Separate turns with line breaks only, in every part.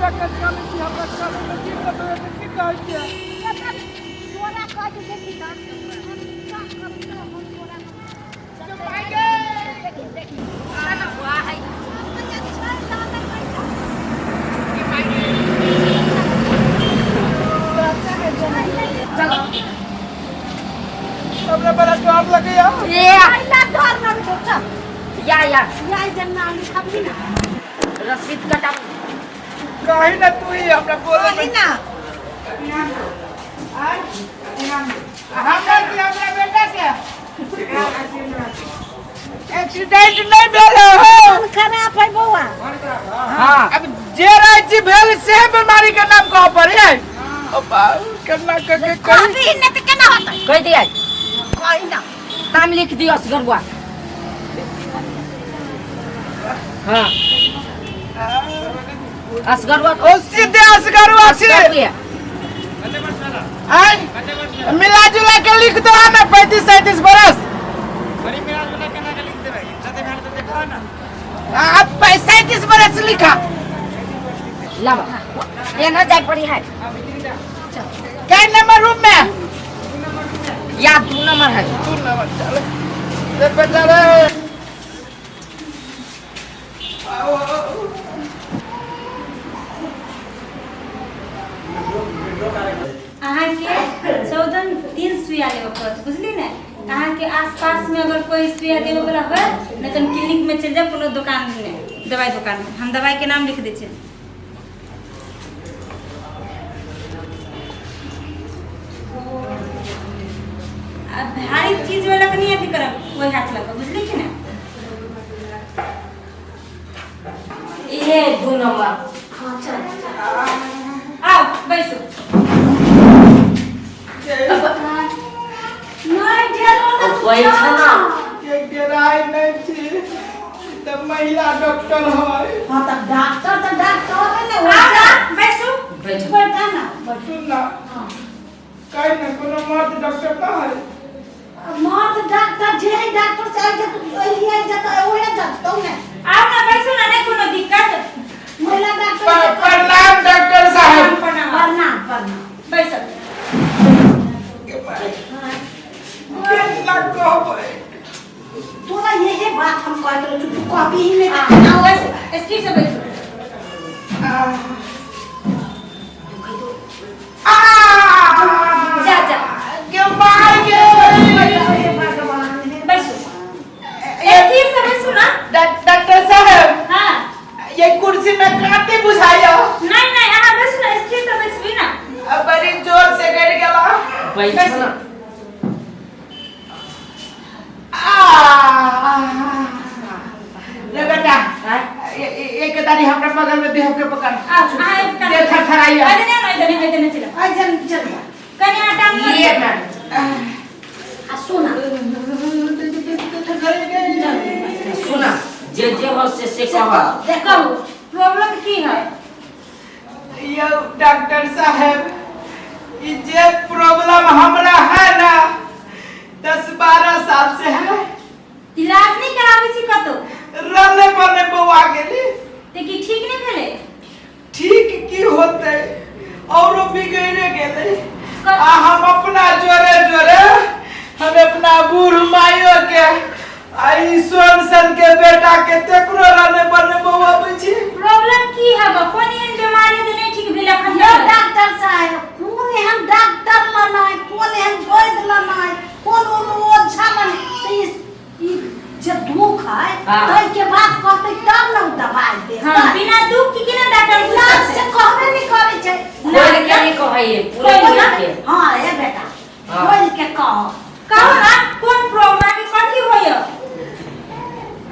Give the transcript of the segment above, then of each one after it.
लऽ के चलै छी, हमरा चलै मे दिक्कत होइए तऽ की कहै छियै?
तोरा कहै छै देखी तऽ हम का करू तऽ हम तोरा देखी देखी
हमरा बड़ा डर लगैया।
ये
आइला डर न छौ, चल।
या या
या जन्ना लिखबही ना।
रसीद कटा।
कही ना तू ही हमरा बोले।
कही ना।
हमरा के हमरा बेटा के एक्सीडेंट नहीं भेल हो।
मन खराब है बौआ।
हाँ।
अब जे रहै छी भेल से बीमारी के नाम कह पड़े है। ओ बाबू केना के के कही।
कहबी ने तऽ केना होतै?
कह दिया।
कही ना।
नाम लिख दियो असगरुआ। हाँ, असगरुआ।
ओ सीधे असगरुआ छी।
असगरुआ।
आय मिला जुला के लिख दो ना, 35 37 बरस। अब 37 बरस लिखा।
लावा, एना जाय पड़ी है।
कै नंबर रूम में?
या 2 नंबर है।
2 नंबर। चलो रे बेटा रे। आओ, आओ।
अहाँके 14 दिन सुइया लेबऽ पड़त, बुझली ने? अहाँके आसपासमे अगर कोई सुइया देबऽ वला होय नहि तऽ क्लिनिकमे चलि जाउ, कोनो दोकानमे, दवाइ दोकानमे। हम दवाइके नाम लिख दै छी। आ भारी चीज वाला के नहीं अथी करब ओहि हाथ लऽ कऽ, बुझली कि ने?
इहे 2 नंबर।
हाँ, चल।
आउ बैसू।
नहि डेरो ना तू।
बैठ ना।
के डेराय नहीं छी, ई तऽ महिला डॉक्टर है।
हाँ तऽ डॉक्टर तऽ डॉक्टर है ने।
आउ ना बैसू।
बैठ।
बैठ ना, बैठ।
सुन ना।
हाँ।
कहीं ना कोनो मर्द डॉक्टर ना है?
मर्द डॉक्टर जे है डॉक्टर से आइ जत अइए जत ओहे जतौ ने।
आउ ना बैसू ना, नहीं कोनो दिक्कत।
महिला डॉक्टर।
प्रणाम डॉक्टर साहब।
प्रणाम।
प्रणाम प्रणाम।
बैसू।
केना कहबै?
तोरा यही बात हम कह देलौ, तू कहबी ही नहीं तऽ
आउ बैसू, स्थिर से बैसू।
आ
जा जा।
के मार के।
हे भगवान, हे।
बैसू, स्थिर से बैसू ना।
डॉक्टर साहब।
हाँ।
ये कुर्सी में कांटे बुझाया।
नहीं नहीं, अहाँ बैसू ना, स्थिर से बैसबी ना।
अब बड़ी जोर से गिर गेला।
बैठ ना।
आ ले बेटा।
हाँ?
एक दानी हमरा बगल में देह के पकड़।
आउ अहाँ एक
देह थरथराइया।
अरे नहीं नहीं नहीं नहीं, चलो।
आइ जन चल जा।
कनी आटा में।
ये ना।
आ सुना।
सुना, जे जे हो से कह।
देखो।
कहू, प्रॉब्लम की है?
यो डॉक्टर साहब, ई जे प्रॉब्लम हमरा है ना, 10-12 साल से है।
इलाज नहीं कराबै छी कतौ?
रने बने बौआ गेली।
ते की ठीक नहीं भेलै?
ठीक की होते, औरो बिगड़े गेलै। आ हम अपना जोरे जोरे हम अपना बूढ़ माइयो के आ ई सोन सन के बेटा के तेकरो रने बने बौआबै छी।
प्रॉब्लम की है बा? कोन एहन बीमारी है जे नहीं ठीक भेल अखन
यो
तक?
डॉक्टर साहब, कोन एहन डॉक्टर लनाइ, कोन एहन वैद्य लनाइ, कोन ओझा लनाइ, तऽ ई जे दुख है
हाँ।
ताहि के बाद कहतै तब ने ओ दवाइ देतै।
हाँ, बिना दुख के केना डॉक्टर बुझ
नाक से
सकतै?
कहबे नहि करै छै।
खोल के नहीं कहै, पूरे
खोल
खोल के।
हाँ हे बेटा।
हाँ।
खोल के कह।
कहू ना, कोन प्रॉब्लम के कथी होय?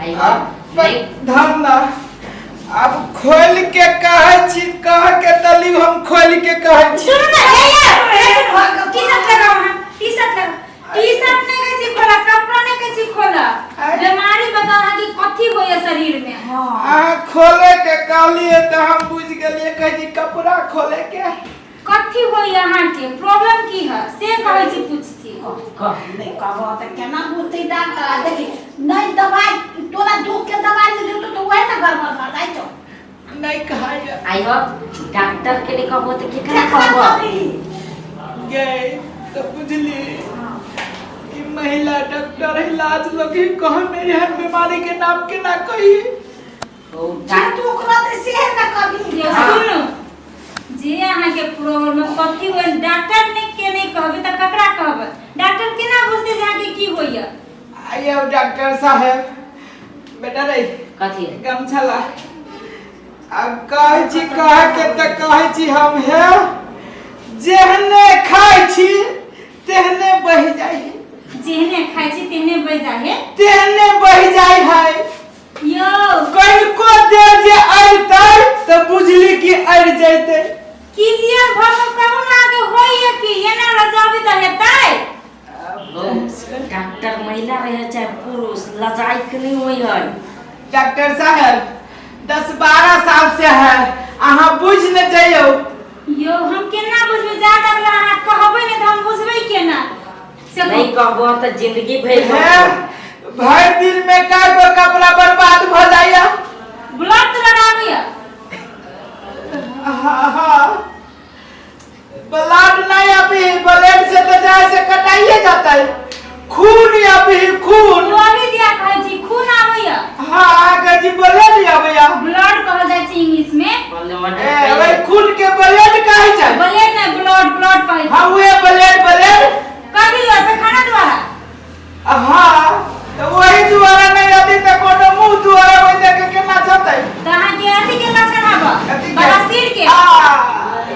आई
अब
नहीं।
धन ना अब खोल के कहै छी, कह के तली हम खोल के कहै छी।
सुनू ना, हे ये टी शर्ट लगाओ। हाँ, टी शर्ट लगाओ। टी शर्ट नहीं कैसे खोला, कपड़ा नहीं कैसे खोला। बीमारी बताओ अहाँ की कथी होय शरीर में?
हाँ।
अहाँ खोले के कहलिए तऽ हम बुझि गेलिए, कहै छी कपड़ा खोले के।
कथी होय अहाँ के प्रॉब्लम की है से कहै छी, पूछ छी।
कह।
नहि कहबो तऽ केना बुझतै डॉक्टर? आ देखी, नहि दवाइ तोरा दुख के दवाइ नहि देतौ तऽ वएह ने गड़बड़ भऽ जाइ छौ।
नहि खाइए।
आई हो डॉक्टर के नहीं कहबो तो केकरा
केकरा
कहबो?
कहबी?
गए तो बुझली कि महिला डॉक्टर इलाज लोग ही कह नहीं है बीमारी के नाम के ना कही।
ओ
जे
डॉक्टर
दुख रहतै से ने कहबी।
यौ सुनू, जे अहाँके प्रॉब्लम कथी होय, डॉक्टर ने के नहि कहबै तऽ ककरा कहबै? डॉक्टर केना बुझतै जे अहाँके की होइया?
आइए डॉक्टर साहेब, बेटा रे।
कथी?
गमछा ला। आब कहै छी, कहै के तऽ कहै छी हम, हे जेहने खाइ छी तेहने बहि जाइ है।
जेहने खाइ छी तेहने बहि जाइ है?
तेहने बहि जाइ है।
यौ
कनिको देर जे अड़तै तऽ बुझली कि अड़ि जैतै।
क्लियर भऽ कऽ कहू ने, अहाँके होइया की? एना रजाबी तऽ हेतै?
ओ डॉक्टर महिला रहे चाहे पुरुष, लजाइ के नहीं होई है।
डॉक्टर साहब, 10-12 साल से है, अहाँ बुझ ने जइयौ।
यौ हम केना बुझबै? जा तक ला अहाँ कहबै नहि तऽ हम बुझबै केना से?
नहीं कहबो तऽ जिंदगी भरि
हे भरि दिन में कए गो कपड़ा बर्बाद भऽ जाइया।
ब्लड तऽ लगाबैया?
हाँ हाँ, ब्लड नहीं, अभी ब्लड से तो जाए से कटाइए जाता है, खून अभी खून।
लोभी दिया कहै छी, खून आबैया?
हाँ गजी, ब्लड आबैया।
ब्लड कहल जाइ छै इंग्लिश में।
ए वही खून के ब्लड कहै छै।
ब्लड नहि, ब्लड, ब्लड कहै छै।
हाँ, उहे ब्लड, ब्लड।
कथी होय, पैखाना द्वारा?
हाँ, तो वही द्वारा नहीं आती तो कोनो मुंह द्वारा वही देख के केना जतै?
तऽ अहाँके अथी के लक्षण हब।
कथी के?
बवासीर के।
आ,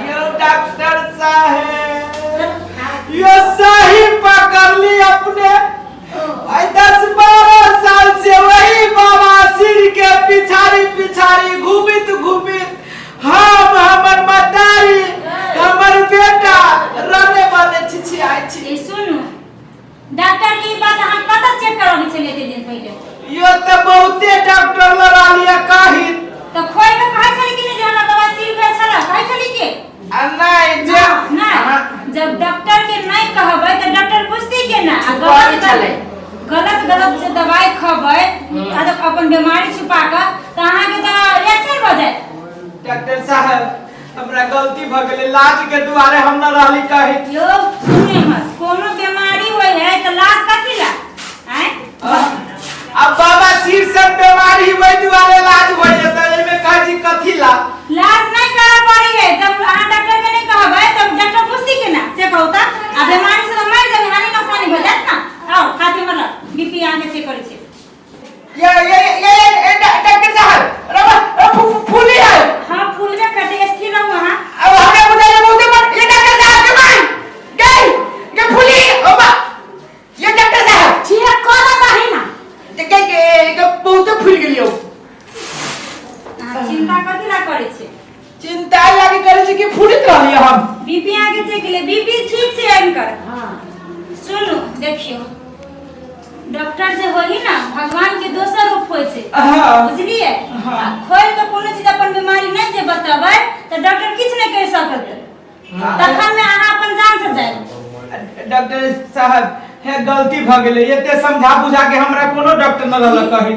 यो डॉक्टर साहेब, यो सही पकड़ ली अपने। आई 10-12 साल से वही बवासीर के पिछाड़ी पिछाड़ी घूमित घूमित हम, हमर मतारी, हमर बेटा रने बने छिछियाइ छी।
ए सुनू, डॉक्टर के ई बात अहाँ कतऽ चेक कराबै छलियै एते दिन पहिले?
यो तऽ बहुते डॉक्टर लड़ा लिया कही।
तऽ खोइ के कहै छली कि नहि जे हमरा बवासीर भेल छलै? कहै छली कि
आ नहि जे
नहि? जब डॉक्टर के नहि कहबै तऽ डॉक्टर बुझतै केना? आ
छुपाबै
गलत
छलै।
गलत गलत जे दवाइ खबै आ जब अपन बीमारी छुपा कऽ, तऽ अहाँके तऽ रिएक्शन भऽ जायत।
डॉक्टर साहब, हमरा गलती भऽ गेलै, लाज के दुआरे हम न रहली कही।
यौ सुनू, हमर कोनो बीमारी होइ है तऽ लाज कथी ला आँय?
अब बाबा सिर से बीमारी वही दुआरे लाज हो जेतै, एहिमे कहै छी कथी ला?
लाज नहि करऽ पड़ै है। जब अहाँ डॉक्टर के नहि कहबै तब डॉक्टर बुझती केना, से कहू तऽ? आ बीमारी से तऽ मरि जेबै, हानि नुकसानी भऽ जायत ने। आउ, हाथे मतलब बीपी अहाँके चेक करै छी।
ये ये ये ये डॉक्टर साहब, रवा फूली है।
हाँ, फूलबे करतै, स्थिर रहू अहाँ।
अब हमरा बुझाइए बहुते पर ये डॉक्टर साहब के माई गई के फूली ओबा। ये डॉक्टर साहब,
चेक करऽ दही ना।
के के के बहुते फूल गेलियो।
अहाँ चिंता कथी ला करै छी?
चिंता लागी करै छी कि फूलित रहलियै हम।
बीपी अहाँके चेक केलियै, बीपी ठीक छै हिनकर।
हाँ।
सुनू, देखियौ, डॉक्टर जे होही ना, भगवान के दोसर रूप होइ छै। बुझलियै?
हाँ।
आ खोलि कऽ कोनो चीज अपन बीमारी नहि जे बतेबै तऽ डॉक्टर किछु नहि करि सकत। तखन मे अहाँ अपन जान से जायब।
डॉक्टर साहब, हे गलती भऽ गेलै। एते समझा बुझा के हमरा कोनो डॉक्टर न रहल कही।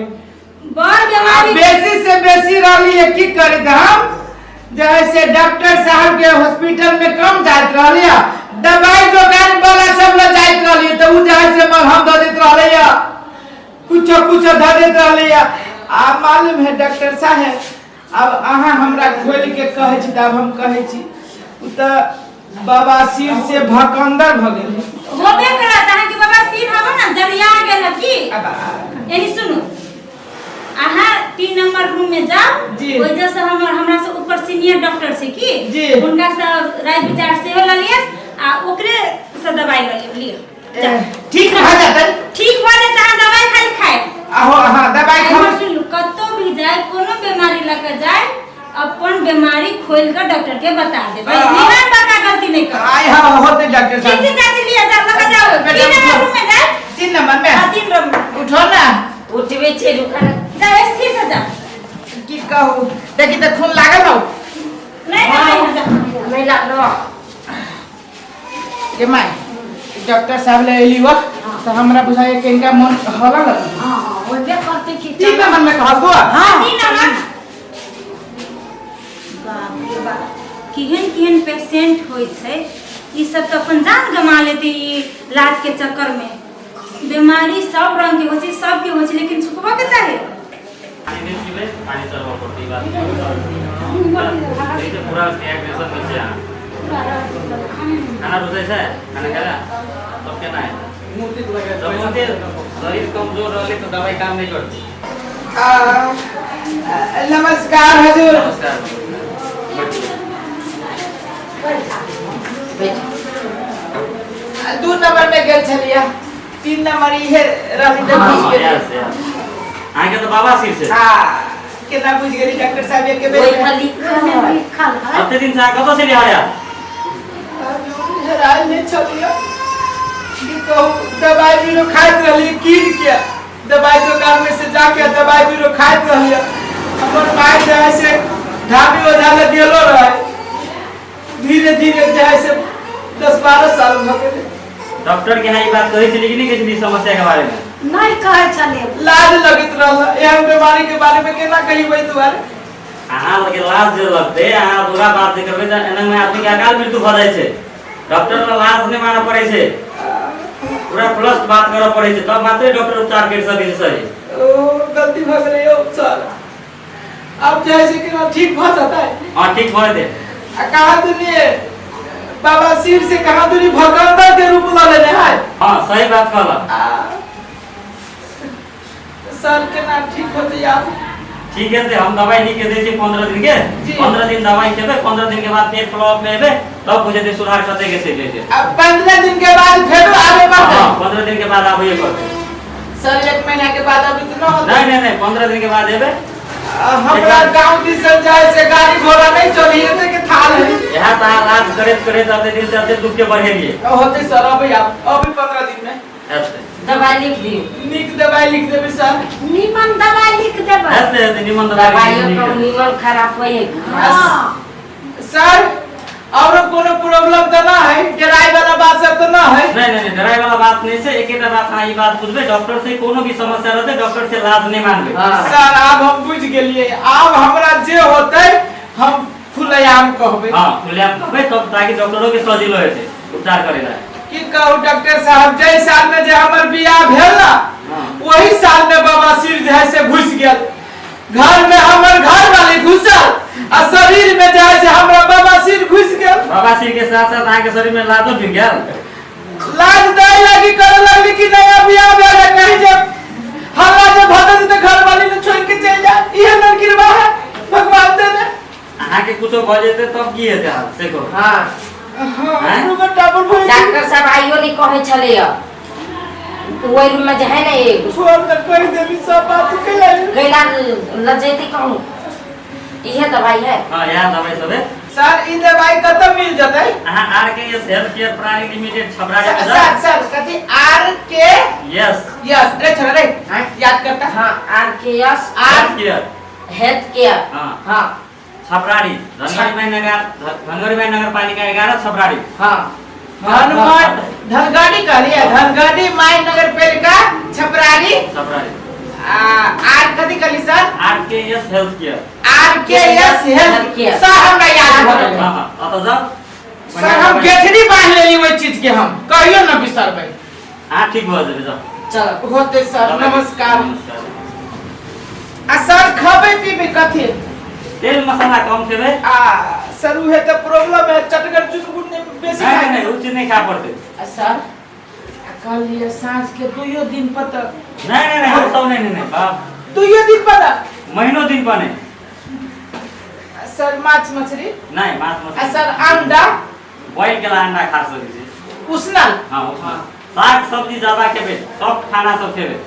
बड़
आ
बीमारी
बेसी से बेसी रहली है, की करी हम, जैसे डॉक्टर साहब के हॉस्पिटल में कम जाइत रहली, दवाई दुकान वाला सब ल जाइत रहली, तऽ उ जाय से मलहम दऽ दैत रहले, कुछो कुछो दऽ दैत रहले। आ मालूम है डॉक्टर साहब, अब अहाँ हमरा खोलि के कहै छी तऽ आब हम कहै छी, उ तऽ बवासीर से भकंदर भऽ गेल।
होबे करत, अहाँके बवासीर हबो ने, जरिया गेल हँ की?
अब
यानी सुनू, अहाँ 3 नंबर रूम में जाओ।
जी।
ओहि से हमर हमरा से ऊपर सीनियर डॉक्टर छै की,
जी।
हुनका से राय विचार सेहो लऽ लिअ आ ओकरे से दवाई लऽ लिअ, लिअ जाउ।
ठीक भऽ जेतै?
ठीक भऽ जेतै, अहाँ दवाई खाली खाय।
आहो, हाँ, दवाई
एहिमे
खाओ।
सुनू, कतौ भी जाय, कोनो बीमारी लऽ के जाय, अपन बीमारी खोल के डॉक्टर के बता देबै। निहान बड़का गलती नहीं कर।
आइ हाँ होते डॉक्टर
ठीक छै
साहब।
चाची, लिअ, जाओ, लऽ के जाओ।
बेटा,
3 नंबर
उठो।
रूम में जाओ।
3 नंबर में।
हाँ, 3 नंबर।
उठो ना।
उठबै छै, रुका ना।
जाओ, स्थिर से जाओ।
की कहू, देखी तऽ खून लागल हौ।
नहीं नहीं, जाओ।
नहीं लागलो।
के my, doctor साहब ले एली वक्त तऽ हमरा बुझाइए कि इनका मन हला लगल।
हाँ हाँ, होबे करतै कि।
3 नंबर में कहल बुआ?
हाँ।
3 नंबर।
बाप रे बाप।
केहन केहन पेशेंट होइ छै, ई सब तऽ अपन जान गमा लेतै ई लाज के चक्कर में। बीमारी सब रंग के होइ छै, सबके होइ छै, लेकिन छुपबऽ के चाही।
पानी नहीं पीबै, पानी चलबऽ पड़तै, ई बात नहीं। पूरा डिहाइड्रेशन में छै अहाँ। खाना रुचै छै? खाना खेला तब केना हेतै? जब ओते शरीर कमजोर रहलै तऽ दवाई काम नहि करतै।
नमस्कार हजूर।
नमस्कार।
2 नंबर में गेल छलियै, 3 नंबर इहे रहली तऽ
हाँ,
घुसि गेली।
यस यस, अहाँके तऽ बाबा सिर छै।
हाँ, केना बुझि गेली डॉक्टर साहब एके बेर
ओहि
में?
पर लिखल है।
लिखल है।
कते दिन से अहाँ कतऽ छलियै हरिया?
हजूर, हेरायल नहि छलियै। की कहू, दवाई बीरो खाइत रहलियै कीन के, दवाई दुकान में से जाके दवाई बीरो खाइत रहलियै। हमर माय जे है से ढाबी ओझा लग गेलो रहे। धीरे धीरे जे है से 10-12 साल भऽ गेलै।
डॉक्टर के यहाँ ई बात कहै छलियै कि नहि कहै छलियै समस्या के बारे में?
नहि कहै छलियै।
लाज लगैत रहल, एहन बीमारी के बारे में केना कही ओहि दुआरे।
अहाँ लगे लाज जे लगतै, अहाँ बुरा बात जे करबै तऽ एना में आदमी के अकाल मृत्यु भऽ जाइ छै। डॉक्टर लग लाज नहि मानऽ पड़ै छै, पूरा खुलस्त बात करऽ पड़ै छै, तब मात्रे डॉक्टर उपचार करि सकै छै सही।
ओ गलती भऽ गेलै यौ सर, आब जे है से केना ठीक भऽ जेतै?
हाँ, ठीक भऽ जेतै।
आ कहाँ दुनिये बाबा सिर से कहाँ दुनी भगवान के रूप लऽ लेने है।
हाँ, सही बात कहलक।
आ, सर केना ठीक होतै आब?
ठीक है, हम दवाई लिख के दै छी 15 दिन के।
जी।
15 दिन दवाई खेबै, 15 दिन के बाद फेर फॉलोअप में एबै, तब बुझेतै सुधार कते के छै जे।
अब 15 दिन के बाद फेर आबे पड़तै?
हाँ, 15 दिन के बाद आबैए पड़तै।
सर, 1 महीना के बाद अभी तो न होतै?
नहीं नहीं नहीं, 15 दिन के बाद एबै।
हमरा गांव दिसन जाए से गाड़ी घोड़ा नहीं चली, एते के थाल है।
यहाँ तऽ अहाँ लाज करैत करैत अते दिन से अते दुख के बढ़ेलियै।
होतै सर, अभी आप अभी 15 दिन में।
हेतै।
दवाई लिख दियौ।
नीक दवाई लिख देबै सर।
नीमन दवाई लिख देबै।
हेतै हेतै, निमन दवाई
दवाइयो
लिख
कहूँ
देबै।
नीमन खराब होइ है।
हाँ।
सर, और कोनो प्रॉब्लम तऽ ना है? डराय वाला बात सब तऽ ना है?
नहीं नहीं नहीं, डराय वाला बात नहीं छै। एकेटा बात अहाँ ई बात बुझबै, डॉक्टर से कोनो भी समस्या रहतै डॉक्टर से लाज नहीं मानबै।
हाँ।
सर, आब हम बुझि गेलियै, आब हमरा जे होतै हम खुलेआम कहबै।
हाँ, खुलेआम कहबै तब ताकि डॉक्टरो के सजिलो हेतै उपचार करै ला।
की कहू डॉक्टर साहब, जै साल में जे हमर बियाह भेल ना,
हाँ।
वही साल में बाबा सिर जे है से घुसि गेल घर में। हमर घर वाली घुसल आ शरीर में जे है से हमरा बाबा सिर घुसि गेल।
बाबा सिर के साथ साथ अहाँके शरीर में लाजो ढुकि गेल।
लाज दै लागी करे लगली कि नया बियाह भेल है, कहीं जे हल्ला जे भऽ जेतै तऽ घर वाली ने छोड़ि के चलि जाए, इहे नन कृपा है भगवान देने।
अहाँके कुछो भऽ जेतै तब की हेतै हाल, से कहू।
हाँ।
हाँ,
हैं?
रुको, डाबर भऽ गेल।
डॉक्टर साहब आइयो नहीं कहै छलैया, ओहि रूम में जे है ना एगो।
छोड़ न, कहि देली सब बात कैला।
कैला लजैते कहूँ, इहे दवाई है।
हाँ, इएह दवाई सब है।
सर, ई दवाई कतऽ मिल जेतै?
अहाँ आर के एस हेल्थ केयर प्राणी लिमिटेड छपरा के
सर सर सर, कथी आर के?
यस।
यस रे छोरा रे।
हाँ?
याद करता।
हाँ, R K S
R
health care.
Health care.
हाँ।
हाँ।
छपरारी, धनगढ़ी नगर, धनगढ़ी नगर पालिका 11, छपरारी।
हाँ।
धनगढ़, धनगढ़ी कहलिए, धनगढ़ी माई नगर पालिका छपरारी।
छपरारी।
आ, आर कथी कहली sir?
R K S health care.
R K S health
care.
Sir, हमरा याद भऽ गेलै।
हाँ हाँ, अतऽ जाउ।
सर, हम गेठरी बांधि लेली ओहि चीज के, हम कहियो न बिसरबै।
अहाँ ठीक भऽ जेबै, जाउ।
चलो।
होतै सर, नमस्कार।
नमस्कार।
आ सर, खबै पीबै कथी?
तेल मसाला कम खेबै।
आ सर, उहे तऽ प्रॉब्लम है, चटगर चुटगुर नहि बेसी
नहीं
खाइ।
नहीं नहीं, उ चीज नहीं खाय पड़तै।
आ सर, आ कहलियै साँझ के दुइयो दिन पर तऽ
नहीं नहीं नहीं, हम सब नहीं नहीं नहीं बाप।
दुइयो दिन पर ना?
महीनो दिन पर नहीं।
आ सर, माछ मछली?
नहीं, माछ
आ
मछली।
सर, अंडा?
बॉइल केला अंडा खा सकै छी।
उसनल?
हाँ, उसनल साग सब्जी ज्यादा खेबै, सॉफ्ट खाना सब खेबै।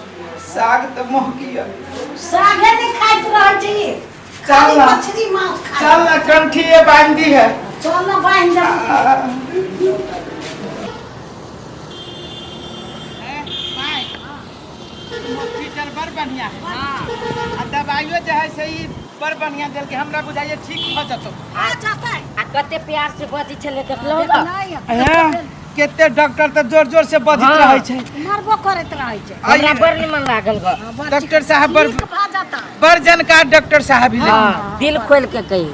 साग तऽ महकिया।
सागे नहि खाइत रहै छी, खाली
चल ना।
मछली मांस खाइ।
चल ना, कंठिए बांधि दी है।
चल ना, बान्हि देबै।
हॉस्पिटल बड़ बढ़िया है आ दवाइयो जे है से ई बड़ बढ़िया देलकै, हमरा बुझाइए ठीक भऽ जेतौ।
आ जेतै।
आ कते प्यार से बजै छलै, देखलहुँ तऽ।
नहि।
कते डॉक्टर तऽ जोर जोर से बजैत
हाँ।
रहै छै।
मरबो करैत रहै छै।
हमरा बड़ निमन लागल ग।
डॉक्टर साहब बड़
ठीक भऽ जेतै।
बड़ जानकार डॉक्टर साहब ही।
हाँ, दिल खोल के कही।